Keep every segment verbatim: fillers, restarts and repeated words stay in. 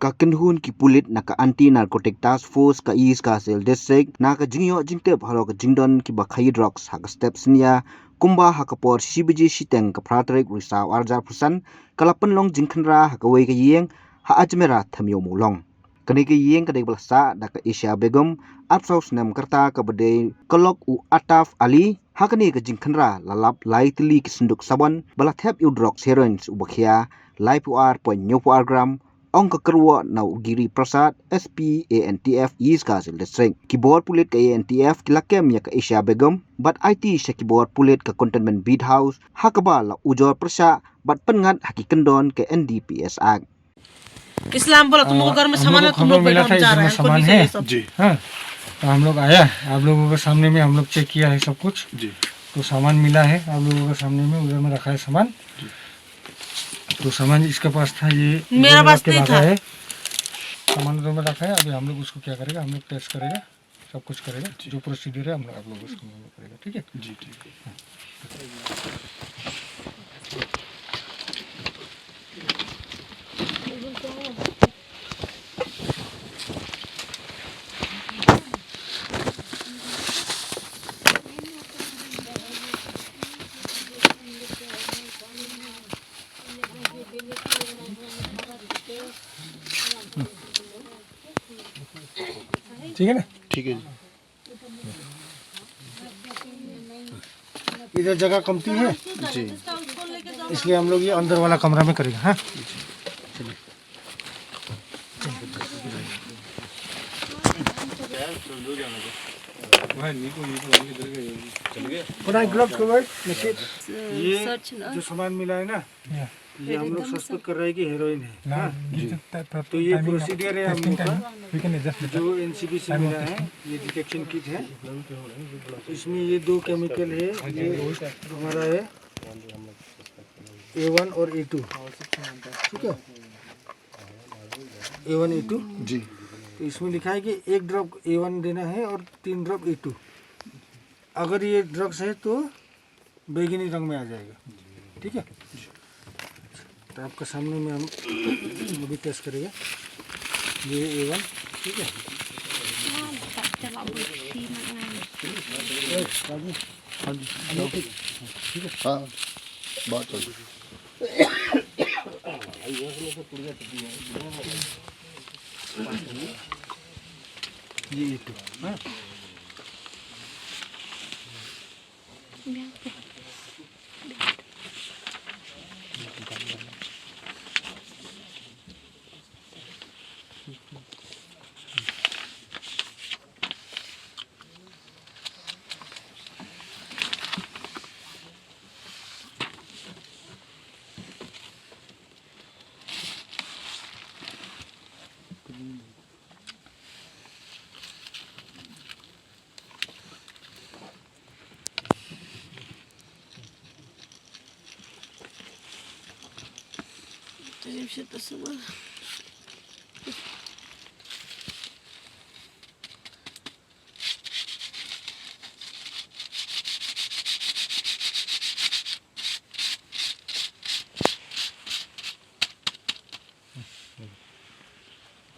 Ka kynhun ki pulit na ka Anti Narcotic Task Force ka East Khasi Hills District, na ka jingïoh jingtip halor ka jingdon kiba khaïi drugs ha ka step synñia, kumba ha ka por shi baje shiteng ka phra tarik Risaw arhajar arphew san, ka la pynlong jingkhynra ha kawei ka ïing ha Ajmera, Thymmew Mawlong. Kane ka ïing ka dei ba la sah da ka Asia Begum, arphew snem ka rta, kaba dei ka lok u Ataf Ali. Ha kane ka jingkhynra la lap lai tylli ki synduk sabon ba la thep ïa u drugs heroin uba khia laiphew ar point hynñiewphew ar gram, ong ka kyrwoh na u Giri Prasad, S P A N T F East Khasi Hills District. Ki bor pulit ka A N T F ki la kem ïa ka Asia Begum bad aiti sha ki bor pulit ka Cantonment Beat House, ha kaba la ujor pyrshah bad pynngat ha ki kyndon ka N D P S Act. इस्लाम बोला, तुम लोग घर में हम सामान लोग है, को तुम खबर लोग मिला बेडरूम था, में जा इधर रहा में है, हमको सामान नहीं है। चाहिए सब। जी। हाँ, तो हम लोग आया, आप लोगों के सामने में हम लोग चेक किया है सब कुछ। जी। तो सामान मिला है आप लोगों के सामने में, उधर में रखा है सामान। जी। तो सामान इसके पास था, ये मेरा उधर में पास रख के नहीं भागा था। है। सामान उधर में रखा है, अभी हम लोग उसको क्या करेगा, हम लोग टेस्ट करेगा, सब कुछ करेगा। जी। जो प्रोसीजर है, हम लोग, आप लोगों को सामने में करेगा, ठीक है? जी, ठीक है। ठीक है ना? ठीक है जी। इधर जगह कमती है, जी। इसलिए हम लोग ये अंदर वाला कमरा में करेंगे, हाँ? चलिए। Can I grab cover? ये जो सामान मिला है ना, ये हम लोग सस्पेक्ट कर रहे हैं कि हेरोइन है। हाँ? जी। तो ये प्रोसीजर है हम लोग का, जो एनसीबी से मिला है, ये डिटेक्शन किट है। इसमें ये दो केमिकल है, ये हमारा है, ए वन और ए टू, ठीक है, ए वन ए टू। जी। तो इसमें लिखा है कि एक ड्रॉप ए वन देना है और तीन ड्रॉप ए टू। अगर ये ड्रग्स है तो बैगनी रंग में आ जाएगा, ठीक है। तो आपका सामने में हम अभी टेस्ट करेंगे, ये ए वन, ठीक है। हाँ जी, हाँ जी, ठीक है। हाँ, बहुत चल। ये ए टू, हाँ।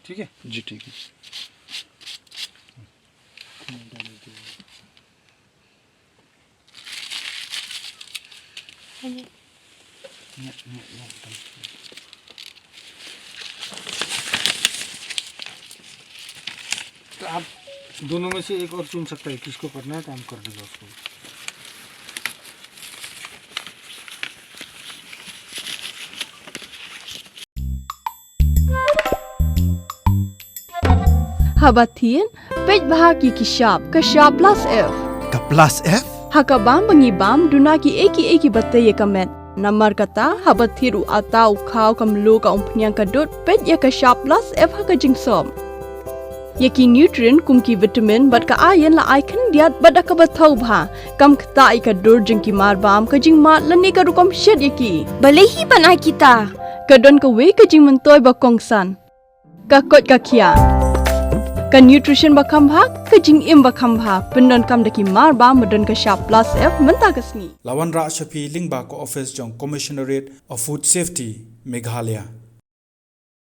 ठीक है? जी, ठीक है। तो आप दोनों में से एक और चुन सकता है, किसको करना है, तो हम कर देंगे उसको। Haba thied, peit bha ïa ki shap, ka shap plus F. Ka plus F? Ha ka bam ba ngi bam, duna kiei kiei kiba tei ïa ka met. Namar kata, haba thied u atta, u khaw, ka mluh, ka umphniang, ka dud, peit ïa ka shap plus F ha ka jingsop. Ïa ki nutrient kum ki vitamin bad ka iron la ai khyndiat bad da kaba thaw bha. Kam ktah ïa ka dur jong ki marbam, ka jingmad lane ka rukom shet ïa ki. Balei hi ban ai kita? Ka don kawei ka jingmyntoi ba kongsan. Ka koit ka khiah. Ka nutrition ba kham bha, ka jingim ba kham bha. Pyndonkam da ki marbam ba don ka shap plus F mynta ka sngi. La wanrah sha phi lyngba ka office jong Commissionerate of Food Safety, Meghalaya.